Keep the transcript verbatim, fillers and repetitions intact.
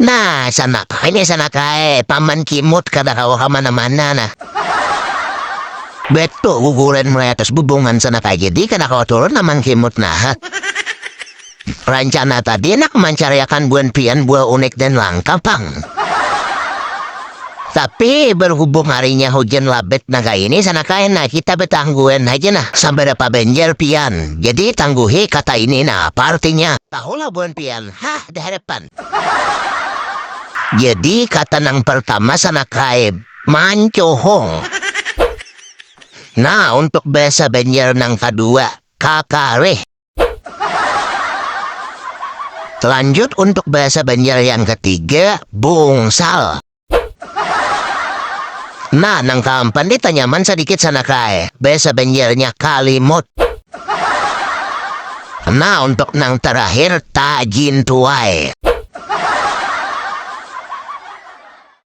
Nah, sanak, ini sanak ai, paman kimut kada kawa ka mana-mana nah. Betul guguran mulai atas bubungan sanak ai, jadi kada kawa turun paman kimut nah. Rancana tadi nak mancariakan buan pian buah unik dan langka pang. Tapi berhubung harinya hujan labet naga ini sanak ai, nah kita betangguhan aja nah, sabarapa banjar pian. Jadi tangguhi kata ini nah, apa artinya? Tahulah buan pian, hah, di hadapan. Jadi kata nang pertama sanak ai, mancuhung. Nah, untuk bahasa Banjar nang kedua, kakarih. Lanjut untuk bahasa Banjar yang ketiga, bungsal. Nah, nang keempat ni tanyaman sedikit sanak ai. Bahasa Banjarnya kalimut. Nah, untuk nang terakhir, tajin tuai.